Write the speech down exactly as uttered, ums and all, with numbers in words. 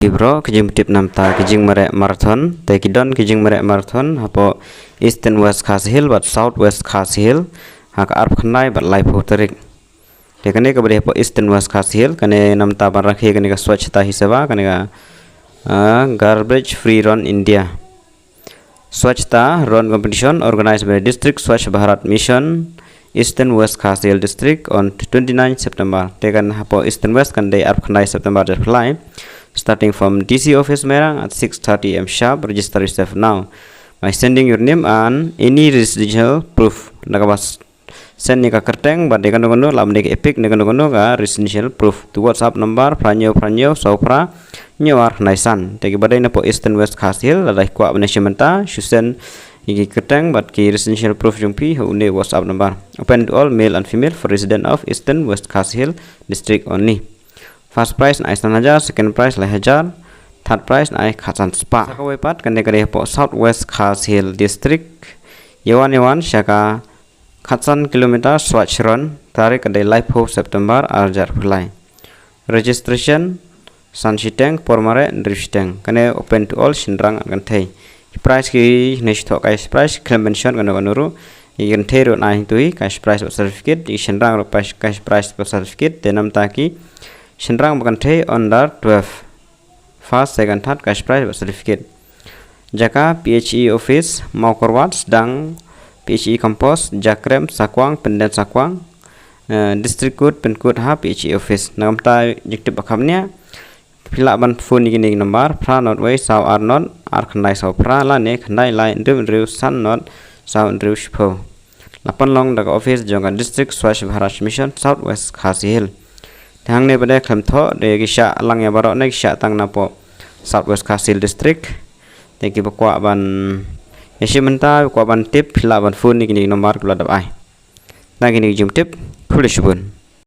Ki bro, ki jingtip namta ki jingmareh marathon, te ki don ki jingmareh marathon hapoh Eastern West Khasi Hills bad South West Khasi Hills ha ka arphew khyndai bad laiphew tarik. Te kane kaba dei hapoh Eastern West Khasi Hills, kane namta ban rakhe kane ka Swachhata Hi Seva, kane ka, ah, Garbage Free Run India. Swachhata Run Competition organized by District Swachh Bharat Mission, Eastern West Khasi Hills District on twenty-nine September. Te kan hapoh Eastern West kan dei arphew khyndai September jar phlai. Starting from D C office Mairang at six thirty A M sharp, register yourself now by sending your name and any residential proof. Na kaba send ïa ka kyrteng bad ïa kano kano, lada ka EPIC ne kano kano, ka residential proof to WhatsApp number phra hynñiew phra hynñiew saw phra hynñiew ar khyndai san. Te kiba dei napoh Eastern West Khasi Hills, lada kwah ban ïashim bynta, shu send ïa ki kyrteng bad ki residential proof jong phi ha une u WhatsApp number. Open to all, male and female, for resident of Eastern West Khasi Hills District only. First prize nai san hajar, second prize lai hajar, third prize nai khatsan spah. Sa kawei pat, kane ka dei hapoh South West Khasi Hills District. Ïawan ïawan sha ka khatsan kilometer Swachh Run, tarik ka dei laiphew September ar hajar arphew lai. Registration san shiteng, por mareh hynriew shiteng. Kane open to all, shynrang bad kynthei. Ki prize ki hynne shu thoh cash prize, khlem mention kano kano ruh. Ki kynthei ruh nai hangtei cash prize bad certificate, ki shynrang ruh cash prize bad certificate, te namta ki shynrang bad kynthei under twelve. First, second, third, cash prize bad certificate. Jaka P H E office, Mawkyrwat, sdang P H E campus, Jakrem, Sakwang, Pyndensakwang, eh, district code, pin code ha P H E office. Na ka bynta jingtip ba kham bniah, phi lah ban phone ïa kine ki number, phra not wei saw ar not ar khyndai saw phra lane khyndai lai hynriew hynriew san not saw hynriew shiphew. La pynlong da ka office jong ka District Swachh Bharat Mission South West Khasi Hills. Te hangne pat de khlem thoh, de ki shah lang ïa baroh ne ki shah tang napoh South West Khasi Hills District. Te kiba kwah ban ïashim bynta, kwah ban tip, phi lah ban phone ïa kine ki number kiba la dep ai. Na kine ki jingtip, khublei shibun.